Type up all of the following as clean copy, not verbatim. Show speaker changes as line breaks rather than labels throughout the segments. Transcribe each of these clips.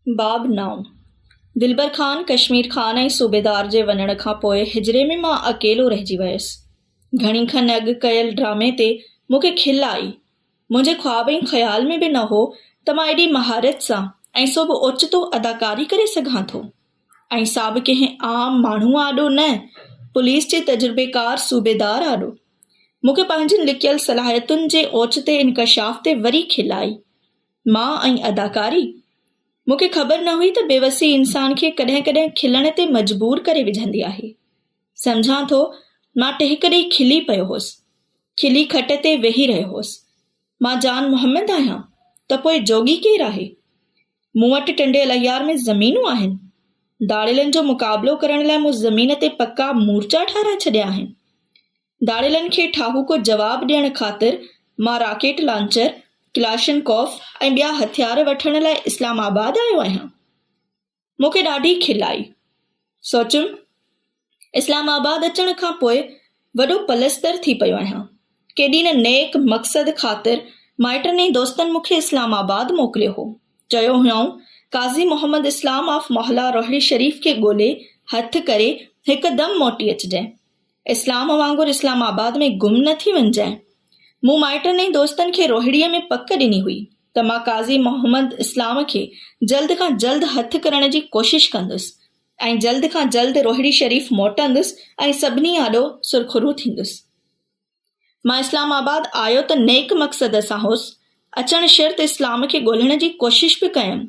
باب نائون، دلبر خان، ڪشمير خان ۽ صوبيدار جي وڃڻ کان پوء حجري ۾ مان اڪيلو رهجي ويس. گهڻي کن اڳ ڪيل ڊرامي تي مون کي کل آئي. منهنجي خواب ۽ خيال ۾ به نه هو ته مان ايڏي مهارت سان ۽ سو به اوچتو اداڪاري ڪري سگهان ٿو. ۽ سا به ڪنهن عام ماڻهوء آڏو نه، پوليس جي تجربيڪار صوبيدار آڏو. مون کي پنهنجين لڪيل صلاحيتن جي اوچتي انڪشاف تي وري کل آئي. مان ۽ اداڪاري؟ مون کي خبر نه هئي ته بيوسي انسان کي ڪڏهن ڪڏهن کلڻ تي مجبور ڪري وجهندي آهي. سمجهان ٿو، مان ٽهڪ ڏئي کلي پيو هوس. کلي کٽ تي ويهي رهيو هوس. مان جان محمد آهيان ته پوء جوڳي ڪير آهي؟ مون وٽ ٽنڊي الهيار ۾ زمينون آهن. ڌاڙيلن جو مقابلو ڪرڻ لاء مون زمين تي پڪا مورچا ٺاهرائي ڇڏيا آهن. ڌاڙيلن کي ٺاهوڪو جواب ڏيڻ خاطر مان راڪيٽ لانچر، ڪلاشنڪوف ۽ ٻيا هٿيار وٺڻ لاء اسلام آباد آيو آهيان. مون کي ڏاڍي کل آئي. سوچيم، اسلام آباد اچڻ کان پوء وڏو پلستر ٿي پيو آهيان. ڪيڏي نه نيڪ مقصد خاطر مائٽن ۽ دوستن مون کي اسلام آباد موڪليو هو. چيو هيائون، قاضي محمد اسلام آف محلا روهڙي شريف کي ڳولي هٿ ڪري هڪدم موٽي اچجانء. اسلام وانگر اسلام آباد ۾ گم نه ٿي وڃجانء. مون مائٽن ۽ دوستن کي روهڙيء ۾ پڪ ڏني هئي ته مان قاضي محمد اسلام کي جلد کان جلد هٿ ڪرڻ جي ڪوشش ڪندس ۽ جلد کان جلد روهڙي شريف موٽندس ۽ سڀني آڏو سرخرو ٿيندس. مان اسلام آباد آيو ته نيڪ مقصد سان هوس. اچڻ شرط اسلام کي ڳولڻ جي ڪوشش به ڪيم.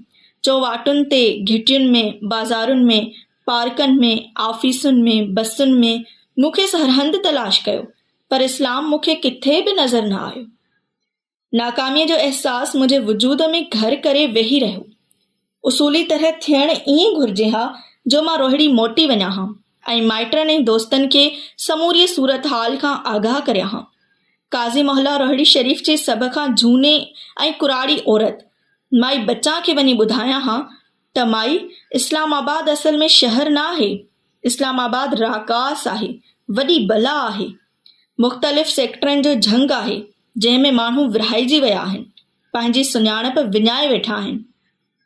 چوواٽن تي، گهٽين ۾، بازارن ۾، پارڪن ۾، آفيسن ۾، بسن ۾، مون کيس هر هنڌ تلاش ڪيو، پر اسلام مون کي ڪٿي به نظر نه آيو. ناڪاميء جو احساس منهنجي وجود ۾ گهر ڪري ويهي رهيو. اصولي طرح ٿيڻ ائين گهرجي ها جو مان روهڙي موٽي وڃان ها ۽ مائٽن ۽ دوستن کي سموريء صورتحال کان آگاهه ڪريان ها. قاضي محلا روهڙي شريف جي سڀ کان جهوني ۽ ڪراڙي عورت مائي بچان کي وڃي ٻڌايان ها ته مائي، اسلام آباد اصل ۾ شهر نه آهي، اسلام آباد راڪاس آهي، وڏي بلا آهي. مختلف سيڪٽرن جو جهنگ آهي، جنهن ۾ ماڻهو ورهائجي ويا آهن، پنهنجي سڃاڻپ وڃائي ويٺا آهن.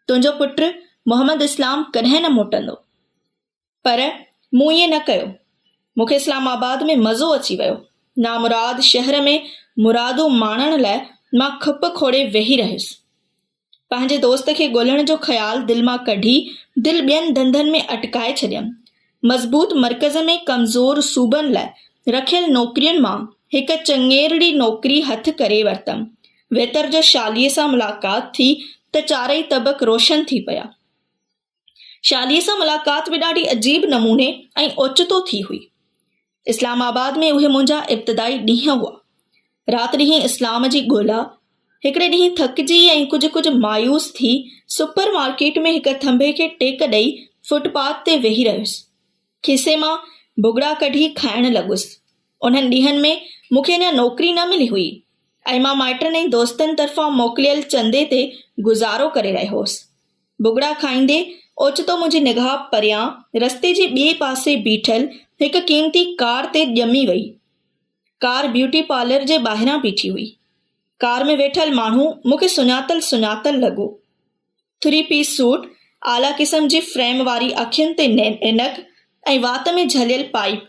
تنهنجو پٽ محمد اسلام ڪڏهن نه موٽندو. پر مون ائين نه ڪيو. مون کي اسلام آباد ۾ مزو اچي ويو. نامراد شهر ۾ مرادون ماڻڻ لاء مان کپ کوڙي ويهي رهيس. پنهنجي دوست کي ڳولڻ جو خيال دل مان ڪڍي دل ٻين ڌنڌن ۾ اٽڪائي ڇڏيم. مضبوط مرڪز ۾ ڪمزور صوبن لاء رکيل نوڪرين مان هڪ چڱيرڙي نوڪري هٿ ڪري ورتم. ويتر جو شاليء سان ملاقات ٿي ته چارئي طبق روشن ٿي پيا. شاليء سان ملاقات به ڏاڍي عجيب نموني ۽ اوچتو ٿي هئي. اسلام آباد ۾ اهي منهنجا ابتدائي ڏينهن هئا. رات ڏينهن اسلام جي ڳولا. هڪڙي ڏينهن ٿڪجي ۽ ڪجهه ڪجهه مايوس ٿي سپر مارڪيٽ ۾ هڪ ٿنڀي کي ٽيڪ ڏئي فٽ پاٿ تي ويهي رهيس. کيسي مان ڀڳڙا ڪڍي کائڻ لڳس. انهن ڏينهن ۾ مون کي اڃا نوڪري نه ملي هئي ۽ مان مائٽن ۽ دوستن طرفان موڪليل چندي تي گذارو ڪري رهيو هوس. ڀڳڙا کائيندي اوچتو منهنجي نگاهه پريان رستي جي ٻئي پاسي بيٺل هڪ قيمتي ڪار تي ڄمي وئي. ڪار بيوٽي پارلر جي ٻاهران بيٺي هئي. ڪار ۾ ويٺل ماڻهو مون کي سڃاتل سڃاتل لڳو. ٿري پيس سوٽ، اعليٰ قسم جي فريم واري اکين تي عينڪ ۽ وات ۾ جهليل پائيپ،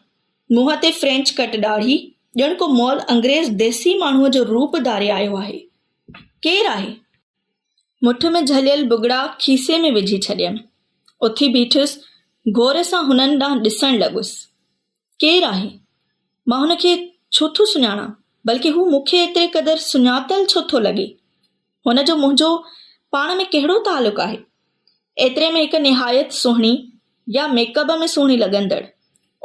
منهن تي فرينچ ڪٽ ڏاڙهي، ڄڻ ڪو مئل انگريز ديسي ماڻهوء جو روپ ڌاري آيو آهي. ڪير آهي؟ مٺ ۾ جهليل ڀڳڙا کيسي ۾ وجهي ڇڏيم. اٿي بيٺس، غور سان هنن ڏانهن ڏسڻ لڳس. ڪير آهي؟ مان هن کي ڇو ٿو سڃاڻان؟ بلڪه هو مون کي ايتري قدر سڃاتل ڇو ٿو لڳي؟ هن جو منهنجو پاڻ ۾ ڪهڙو تعلق آهي؟ ايتري ۾ هڪ نهايت سهڻي يا ميڪ اپ ۾ سهڻي لڳندڙ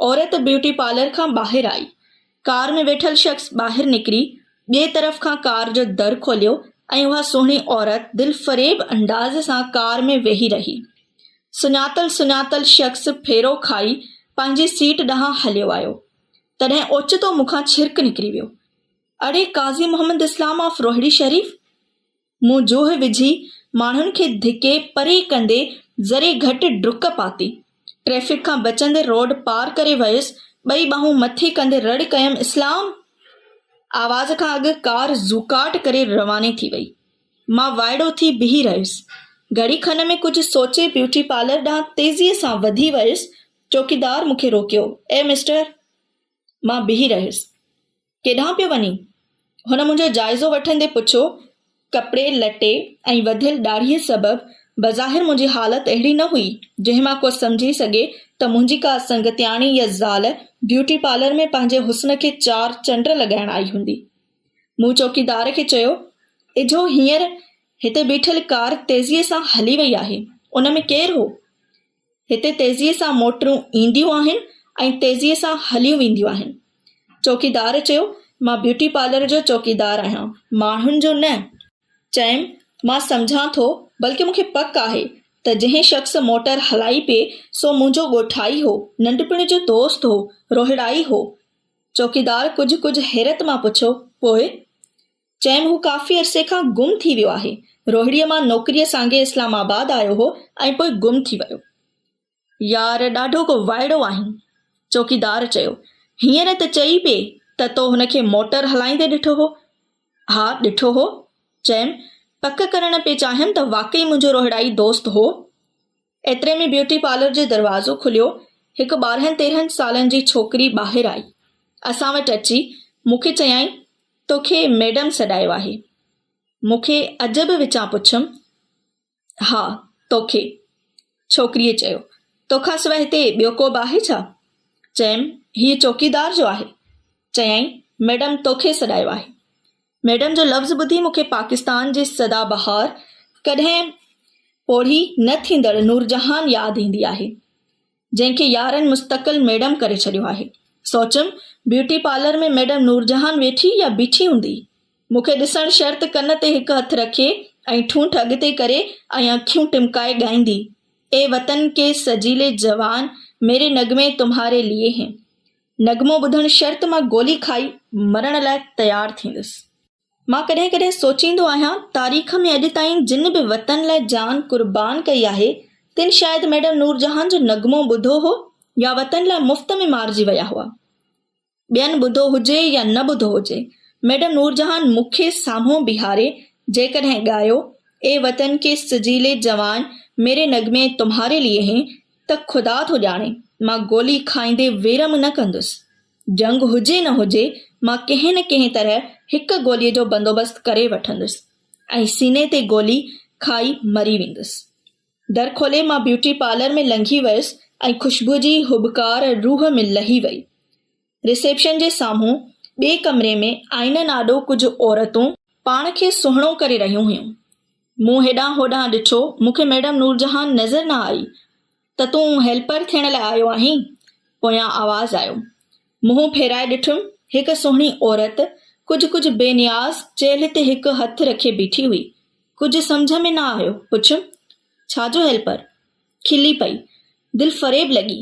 عورت بيوٽي پارلر کان ٻاهر آئي. ڪار ۾ ويٺل شخص ٻاهر نڪري ٻئي طرف کان ڪار جو در کوليو ۽ اها سهڻي عورت دلفريب انداز سان ڪار ۾ ويهي رهي. سڃاتل سڃاتل شخص ڦيرو کائي پنهنجي سيٽ ڏانهن هليو آيو. تڏهن اوچتو مون کان ڇرڪ نڪري ويو. اڙي قاضي محمد اسلام آف روهڙي شريف! مون جوهه وجهي ماڻهن کي ڌڪي پري ڪندي ذري گهٽ ڊڪ پاتي. ٽريفڪ کان بچندي روڊ پار ڪري ويس، ٻئي ٻانهون مٿي ڪندي رڙ ڪيم اسلام! آواز کان اڳ ڪار زوڪاٽ ڪري رواني ٿي وئي. مان وائڙو ٿي بيهي رهيس. گهڙي کن ۾ ڪجهه سوچي بيوٽي پارلر ڏانهن تيزيء سان وڌي ويس. چوڪيدار مون کي روڪيو، اي مسٽر! مان بيهي رهيس. ڪيڏانهن پيو وڃين؟ هن منهنجو جائزو وٺندي پڇيو. ڪپڙي، لٽي ۽ وڌيل ڏاڙهيء سبب بظاهر منهنجي حالت اهڙي نه هئي، جنهن مان ڪو سمجهي سگهي ته منهنجي ڪا سنگتياڻي يا زال بيوٽي پارلر ۾ پنهنجي حسن کي چار چنڊ لڳائڻ آئي هوندي. مون چوڪيدار کي چيو، اجهو هينئر هتي بيٺل ڪار تيزيء سان هلي وئي آهي، ان ۾ ڪير هو؟ هتي تيزيء سان موٽرون اينديون آهن ۽ تيزيء سان هليون وينديون آهن. چوڪيدار چيو، مان بيوٽي پارلر جو چوڪيدار آهيان، ماڻهن جو نه. چيم، مان سمجهان ٿو، بلڪه مون کي پڪ آهي ته جنهن شخص موٽر هلائي پئي، سو منهنجو ڳوٺائي هو، ننڍپڻ جو دوست هو، روهڙائي هو. چوڪيدار ڪجهه ڪجهه حيرت مان پڇيو، پوء؟ چيم هو ڪافي عرصي کان گم ٿي ويو آهي. روهڙيء مان نوڪريء سانگي اسلام آباد آيو هو ۽ پوء گم ٿي ويو. يار ڏاڍو ڪو وائڙو آهين. چوڪيدار چيو. هينئر ته چئي پئي ته تو هن کي موٽر هلائيندي ڏٺو هو. ها ڏٺو هو. چيم، پڪ ڪرڻ پئي چاهيم ته واقعي منهنجو روهڙائي دوست هو. ايتري ۾ بيوٽي پارلر جو دروازو کليو، هڪ 12 تيرهن سالن جي ڇوڪري ٻاهر آئي. اسان وٽ اچي مون کي چيائين، توکي ميڊم سڏايو آهي. مون کي عجب وچان پڇيم، ها، توکي. ڇوڪريء چيو، توکان سواء هتي ٻيو ڪو به آهي ڇا؟ چيم، هيء چوڪيدار جو آهي. چيائين، ميڊم توکي سڏايو آهي. ميڊم جو لفظ ٻڌي مون کي پاڪستان جي سدا بهار ڪڏهن پوڙهي نه ٿيندڙ نورجهان ياد ايندي آهي، جنهن کي يارن مستقل ميڊم ڪري ڇڏيو آهي. سوچيم بيوٽي پارلر ۾ ميڊم نورجهان ويٺي يا بيٺي هوندي. مون کي ڏسڻ شرط ڪن تي هڪ هٿ رکي ۽ ٺونٺ اڳتي ڪري ۽ اکيون ٽمڪائي ڳائيندي، اي وطن ڪي سجيلي جوان ميري نغمي تمهاري ليي هين. نغمو ٻڌڻ شرط مان گولي کائي مرڻ لاء تيار ٿيندس. مان ڪڏهن ڪڏهن سوچيندو آهيان تاريخ ۾ اڄ تائين جن به وطن لاء جان قربان ڪئي آهي تن شايد ميڊم نورجهان جو نغمو ٻڌو هو يا وطن لاء مفت ۾ مارجي ويا هئا. ٻين ٻڌو هجي يا نه ٻڌو هجي ميڊم نورجهان مون کي سامهون بيهاري جيڪڏهن ڳايو اي وطن ڪي سجيلي جوان ميري نغمي تمهاري ليي هين ته خدا ٿو ڄاڻي، مان گولي کائيندي ويرم نه ڪندس. جنگ هجي نه هجي، مان ڪنهن نه ڪنهن طرح هڪ گوليء جو بندوبست ڪري وٺندس ۽ سيني تي گولي کائي مري ويندس. در کولي مان بيوٽي پارلر ۾ لنگهي ويس ۽ خوشبوء جي هٻڪار روح ۾ لهي وئي. رسيپشن جي سامهون ٻئي ڪمري ۾ آئينن آڏو ڪجهه عورتون پاڻ کي سهڻو ڪري رهيون هيون. مون هيڏانهن هوڏانهن ڏٺو، مون کي ميڊم نورجهان نظر نه آئي. ته تون هيلپر ٿيڻ لاء آيو آهين؟ پويان آواز آيو. منهن ڦيرائي ڏٺم، هڪ سهڻي عورت ڪجهه ڪجهه بي نياز چيلهه تي هڪ هٿ رکي بيٺي هئي. ڪجهه سمجهه ۾ نه آيو، پڇيم، ڇا جو هيلپر؟ کلي پئي. دل فريب لڳي.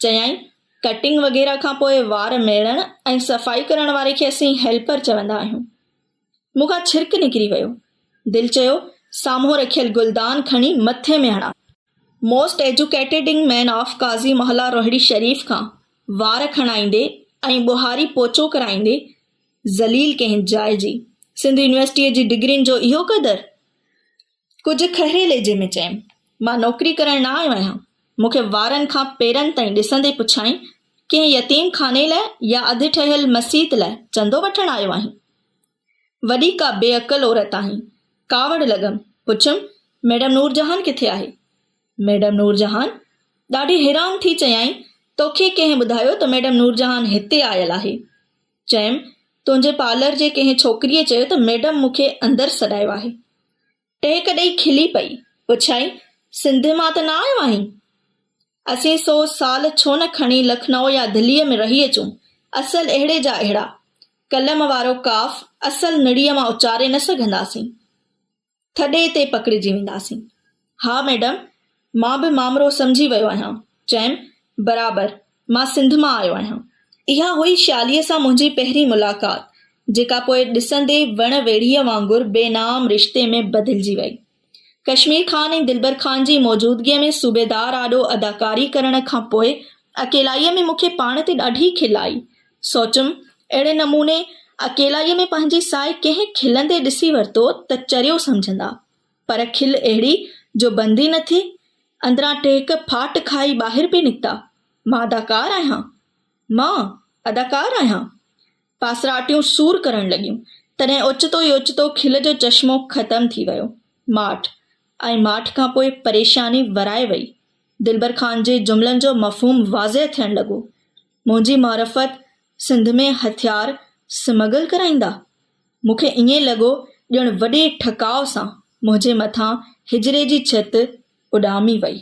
چيائين، ڪٽنگ وغيره کان پوء وار ميڙڻ ۽ صفائي ڪرڻ واري کي اسين هيلپر چوندا آهيون. مون کان ڇرڪ نڪري ويو. دل چيو، سامهون رکيل گلدان کڻي مٿي ۾ هڻان. Most educated young man of Qazi Mohalla Rohri Sharif کان وار کڻائيندي ۽ ٻوهاري پوچو ڪرائيندي ذليل ڪنهن جاء جي. سنڌ يونيورسٽيء جي ڊگرين جو اهو قدر؟ ڪجهه کهري لهجي ۾ چيم، مان نوڪري ڪرڻ نه آيو آهيان. مون کي وارن کان پيرن تائين ڏسندي پڇيائين، ڪنهن يتيم خاني لاء يا اڌ ٺهيل مسيت لاء چندو وٺڻ آيو آهين؟ وڏي ڪا بي عقل عورت آهين. ڪاوڙ لڳم، پڇيم، ميڊم نورجهان ڪٿي آهي؟ ميڊم نورجهان؟ ڏاڍي حيران ٿي چيائين، توکي ڪنهن ٻڌايو ته ميڊم نورجهان هتي آيل آهي؟ چيم، تنهنجي پارلر جي ڪنهن ڇوڪريء چيو ته ميڊم مون کي اندر سڏايو آهي. ٽهڪ ڏئي کلي پئي. پڇيائين، سنڌ مان ته نه آيو آهين؟ اسين سو سال ڇو نه کڻي لکنؤ يا دھليء ۾ رهي اچون، اصل اهڙي جا اهڙا. قلم وارو قاف اصل نڙيء مان اچاري نه سگهنداسين. ٿڏي تي پڪڙجي وينداسين. ها ميڊم، مان به مامرو سمجهي ويو آهيان. چيم، برابر، مان سنڌ مان آيو آهيان. اها هئي شاليء سان منهنجي پهرين ملاقات، جيڪا پوء ڏسندي وڻ ويڙهيء وانگر بي نام رشتي ۾ بدلجي وئي. ڪشمير خان ۽ دلبر خان جي موجودگيء ۾ صوبيدار آڏو اداڪاري ڪرڻ کان پوء اڪيلائيء ۾ مون کي پاڻ تي ڏاڍي کل آئي. سوچيم، اهڙي نموني اڪيلائيء ۾ پنهنجي سائي ڪنهن کلندي ڏسي ورتو ته چريو سمجهندا. پر کل اهڙي جو بند ئي نه ٿئي. اندران ٽهڪ ڦاٽ کائي ٻاهر پئي نڪتا. مان اداڪار آهيان. مان اداڪار آهيان. پاسراٽيون سور ڪرڻ لڳيون. تڏهن اوچتو ئي اوچتو کل جو چشمو ختم ٿي ويو. ماٺ ۽ ماٺ کان پوء پريشاني ورائي وئي. دلبر خان جي جملن جو مفهوم واضح ٿيڻ لڳو. منهنجي معرفت سنڌ ۾ هٿيار سمگل ڪرائيندا؟ مون کي ائين لڳو ڄڻ وڏي ٺڪاء سان منهنجي مٿان حجري جي ڇت اڏامي وئي.